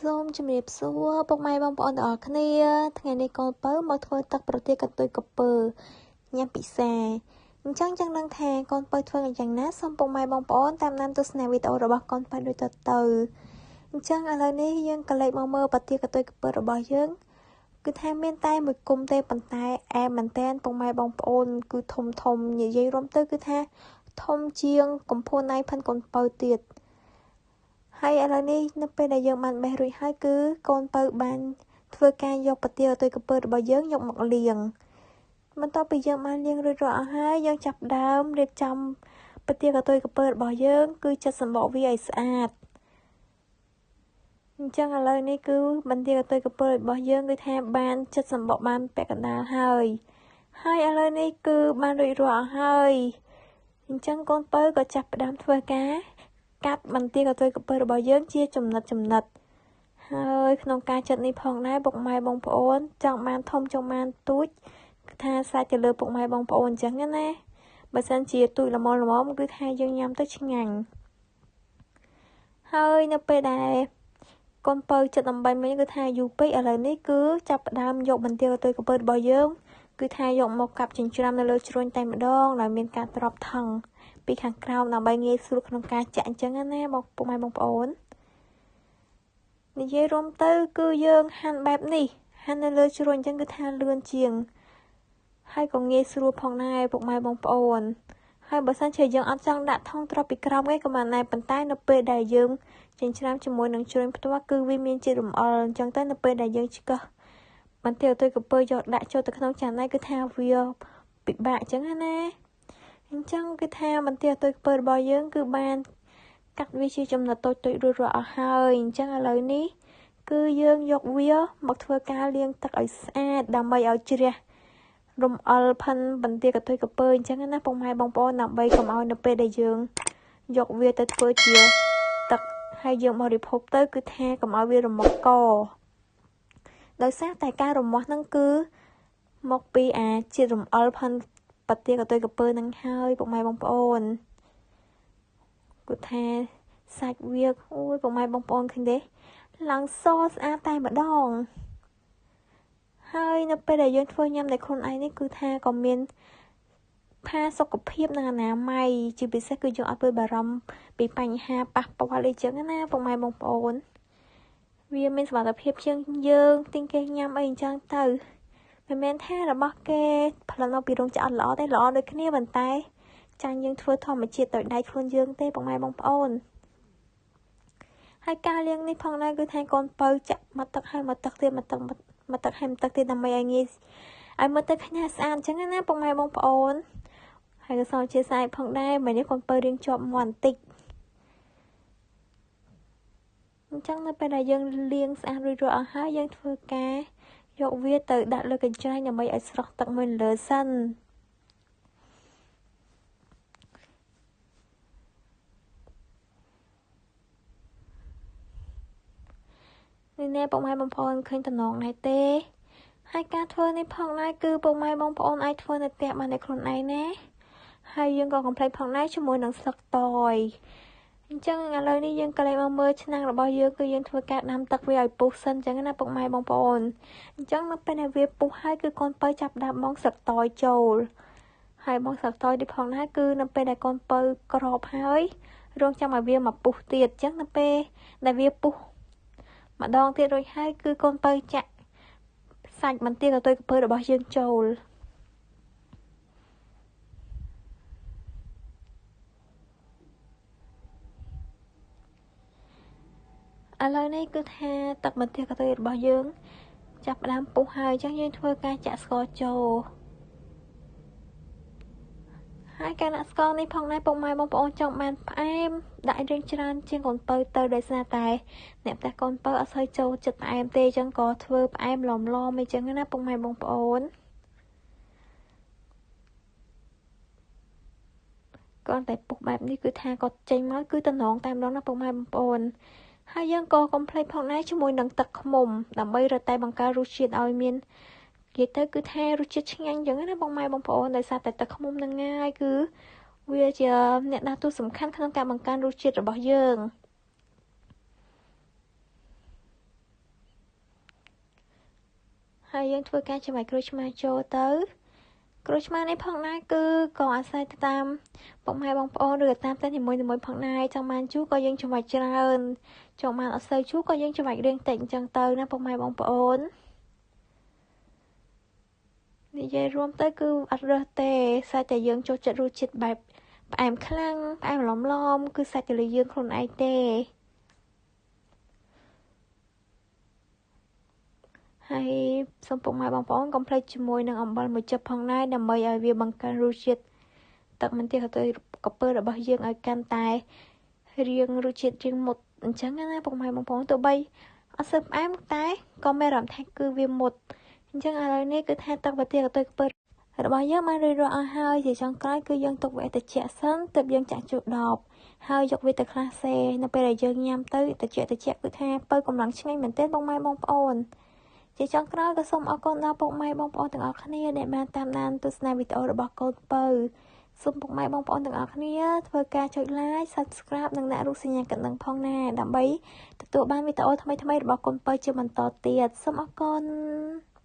សូមជម្រាបសួរពុកម៉ែបងប្អូនទាំងអស់គ្នាថ្ងៃនេះកូនពៅមកធ្វើទឹកប្រទាលកន្ទុយក្រពើញ៉ាំពិសាអញ្ចឹងចង់ដឹងថាកូនពៅធ្វើយ៉ាងណាសូមពុកម៉ែបងប្អូនតាមដានទស្សនាវីដេអូរបស់កូនពៅដូចតទៅអញ្ចឹងឥឡូវនេះយើងក៏លេចមកមើលប្រទាលកន្ទុយក្រពើរបស់យើងគឺថាមានតែមួយគុំទេប៉ុន្តែអែមមែនតែនពុកម៉ែបងប្អូនគឺធំធំនិយាយរួមទៅគឺថាធំជាងកំភួនណៃផិនកូនពៅទៀតហើយឥឡូវនេះនៅពេលដែលយើងបានបេះរួចហើយគឺកូនពៅបានធ្វើការយកប្រទាលកន្ទុយក្រពើរបស់យើងយកមកលាងបន្ទាប់ពីយើងបានលាងរួចរាល់អស់ហើយយើងចាប់ដើមរៀបចំប្រទាលកន្ទុយក្រពើរបស់យើងគឺចិតសម្បកវាឲ្យស្អាតអញ្ចឹងឥឡូវនេះគឺបន្ទាលកន្ទុយក្រពើរបស់យើងគឺថាបានចិតសម្បកបានពាក់កណ្ដាលហើយហើយឥឡូវនេះគឺបានរួចរាល់អស់ហើយអញ្ចឹងកូនពៅក៏ចាប់ផ្ដើមធ្វើការកាត់បន្ទាលកន្ទុយក្រពើរបស់យើងជាចំណិតចំណិតហើយក្នុងការចិតនេះផងដែរពុកម៉ែបងប្អូនចង់បានធំចង់បានទូចគឺថាសាច់ទៅលើពុកម៉ែបងប្អូនអញ្ចឹងណាបើសិនជាទូចល្មមល្មមគឺថាយើងញ៉ាំទៅឆ្ងាញ់ហើយនៅពេលដែលកូនពៅចិត្តដើម្បីមិញគឺថាយូរពេកឥឡូវនេះគឺចាប់ផ្ដើមយកបន្ទាលកន្ទុយក្រពើរបស់យើងគឺថាយកមកកាប់ចិញ្ច្រាំនៅលើជ្រុញតែម្ដងដោយមានការត្រប់ថងពីខាងក្រោមដើម្បីងាយស្រួលក្នុងការចាក់អញ្ចឹងណាបងពុកម៉ែបងប្អូននិយាយរួមទៅគឺយើងហាន់បែបនេះហាន់នៅលើជ្រុញអញ្ចឹងគឺថាលឿនជាងហើយក៏ងាយស្រួលផងដែរពុកម៉ែបងប្អូនហើយបើសិនជាយើងអត់ចង់ដាក់ថងត្រប់ពីក្រោមទេក៏បានដែរប៉ុន្តែនៅពេលដែលយើងចិញ្ច្រាំជាមួយនឹងជ្រុញផ្ទាល់គឺវាមានជាតិរំអិលអញ្ចឹងទៅនៅពេលដែលយើងឆ្កឹះបន្ទាលកន្ទុយក្រពើយកដាក់ចូលទៅក្នុងចានដែរគឺថាវាពិបាកអញ្ចឹងណាអញ្ចឹងគឺថាបន្ទាលកន្ទុយក្រពើរបស់យើងគឺបានកាត់វាជាចំណិតតូចៗរួចរាល់អស់ហើយអញ្ចឹងឥឡូវនេះគឺយើងយកវាមកធ្វើការលាងទឹកឲ្យស្អាតដើម្បីឲ្យជ្រះរំអិលផិនបន្ទាលកន្ទុយក្រពើអញ្ចឹងណាពុកម៉ែបងប្អូនដើម្បីកុំឲ្យនៅពេលដែលយើងយកវាទៅធ្វើជាទឹកហើយយើងបរិភោគទៅគឺថាកុំឲ្យវារមាស់កដោយសារតែការរមាស់ហ្នឹងគឺមកពីអាជាតិរំអិលផិនបន្ទាលកន្ទុយក្រពើនឹងហើយពុកម៉ែបងប្អូនគឺថាសាច់វាអូយពុកម៉ែបងប្អូនឃើញទេឡើងសស្អាតតែម្ដងហើយនៅពេលដែលយើងធ្វើញ៉ាំដោយខ្លួនឯងនេះគឺថាក៏មានផាសុខភាពនិងអនាម័យជាពិសេសគឺយើងអត់ព្រួយបារម្ភពីបញ្ហាប៉ះពាល់អីចឹងណាពុកម៉ែបងប្អូនវាមានសុវត្ថិភាពជាងយើងទិញគេញ៉ាំអីអញ្ចឹងទៅមិនមែនថារបស់គេផលិតមកពីរោងចក្រអត់ល្អទេល្អដូចគ្នាប៉ុន្តែចាញ់យើងធ្វើធម្មជាតិដោយដៃខ្លួនយើងទេពុកម៉ែបងប្អូនហើយការលាងនេះផងដែរគឺថាកូនពៅចាក់មកទឹកហើយមកទឹកទៀតមកទឹកមកទឹកហើយមកទឹកទៀតដើម្បីឲ្យងាយឲ្យមើលទៅឃើញស្អាតអញ្ចឹងណាពុកម៉ែបងប្អូនហើយក៏សូមអធិស្ឋានផងដែរមិននេះកូនពៅរៀងជាប់មាត់បន្តិចអញ្ចឹងនៅពេលដែលយើងលាងស្អាតរួចរាល់អស់ហើយយើងធ្វើការយកវាទៅដាក់លើកញ្ច្រែងដើម្បីឲ្យស្រស់ទឹកមួយលើសិននេះណែពុកម៉ែបងប្អូនឃើញតំណងដែរទេហើយការធ្វើនេះផងដែរគឺពុកម៉ែបងប្អូនអាចធ្វើនៅផ្ទះបានដោយខ្លួនឯងណាហើយយើងក៏កុំភ្លេចផងដែរជាមួយនឹងស្លឹកតយអញ្ចឹងឥឡូវនេះយើងក៏លេចមកមើលឆ្នាំងរបស់យើងគឺយើងធ្វើការដាំទឹកវាឲ្យពុះសិនអញ្ចឹងណាពុកម៉ែបងប្អូនអញ្ចឹងនៅពេលដែលវាពុះហើយគឺកូនពៅចាប់ដើមបងស្លឹកតយចូលហើយបងស្លឹកតយនេះផងដែរគឺនៅពេលដែលកូនពៅក្របហើយរងចាំឲ្យវាមកពុះទៀតអញ្ចឹងនៅពេលដែលវាពុះម្ដងទៀតរួចហើយគឺកូនពៅចាក់សាច់បន្ទាលកន្ទុយក្រពើរបស់យើងចូលឥឡូវនេះគឺថាទឹកបន្ទាលកន្ទុយរបស់យើងចាប់ផ្ដើមពុះហើយអញ្ចឹងយើងធ្វើការចាក់ស្ករចូលហើយការដាក់ស្ករនេះផងដែរពុកម៉ែបងប្អូនចង់បានផ្អែមដាក់រៀងច្រើនជាងកូនពៅទៅដោយសារតែអ្នកផ្ទះកូនពៅអត់សូវចូលចិត្តផ្អែមទេអញ្ចឹងក៏ធ្វើផ្អែមឡមៗអីចឹងណាពុកម៉ែបងប្អូនគ្រាន់តែពុះបែបនេះគឺថាគាត់ចេញមកគឺតំណងតែម្ដងណាពុកម៉ែបងប្អូនហើយយើងក៏កុំភ្លេចផងដែរជាមួយនឹងទឹកឃ្មុំដើម្បីរត់តែបង្កើតរសជាតិឲ្យមាននិយាយទៅគឺថារសជាតិឆ្ងាញ់អញ្ចឹងណាបងម៉ែបងប្អូនដោយសារតែទឹកឃ្មុំនឹងងាយគឺវាជាអ្នកដើរតួសំខាន់ក្នុងការបង្កើនរសជាតិរបស់យើង ហើយយើងធ្វើការច្របាច់ក្រូចឆ្មាចូលទៅក្រូចឆ្មានេះផងដែរគឺក៏អាស្រ័យទៅតាមពុកម៉ែបងប្អូនឬតាមផ្ទះនីមួយៗផងដែរចង់បានជូរក៏យើងច្របាច់ច្រើនចង់បានអត់សូវជូរក៏យើងច្របាច់រាងតិចអញ្ចឹងទៅណាពុកម៉ែបងប្អូននិយាយរួមទៅគឺអត់រើសទេសាច់តែយើងចូលចិត្តរសជាតិបែបផ្អែមខ្លាំងផ្អែមឡមៗគឺសាច់តែលើយើងខ្លួនឯងទេហើយសូមពុកម៉ែបងប្អូនកុំភ្លេចជាមួយនឹងអំបិលមួយចិបផងដែរដើម្បីឲ្យវាបង្កើនរសជាតិទឹកម្ទេសកន្ទុយក្រពើរបស់យើងឲ្យកាន់តែរាងរសជាតិរាងមុតអញ្ចឹងណាពុកម៉ែបងប្អូនទោះបីអត់សូវផ្អែមតែក៏មានអារម្មណ៍ថាគឺវាមុតអញ្ចឹងឥឡូវនេះគឺថាទឹកម្ទេសកន្ទុយក្រពើរបស់យើងបានរួចរាល់អស់ហើយជាចុងក្រោយគឺយើងទុកវាឲ្យត្រជាក់សិនទើបយើងចាក់ចូលដបហើយយកវាទៅក្លាសេនៅពេលដែលយើងញ៉ាំទៅត្រជាក់គឺថាពៅកម្លាំងឆ្ងាញ់មែនទែនបងម៉ែបងប្អូនជាចុងក្រោយក៏សូមអរគុណដល់ពុកម៉ែបងប្អូនទាំងអស់គ្នាដែលបានតាមដានទស្សនាវីដេអូរបស់កូនពៅសូមពុកម៉ែបងប្អូនទាំងអស់គ្នាធ្វើការចុច Like Subscribe និងដាក់រូបសញ្ញាកណ្ដឹងផងណាដើម្បីទទួលបានវីដេអូថ្មីៗរបស់កូនពៅជាបន្តទៀតសូមអរគុណ។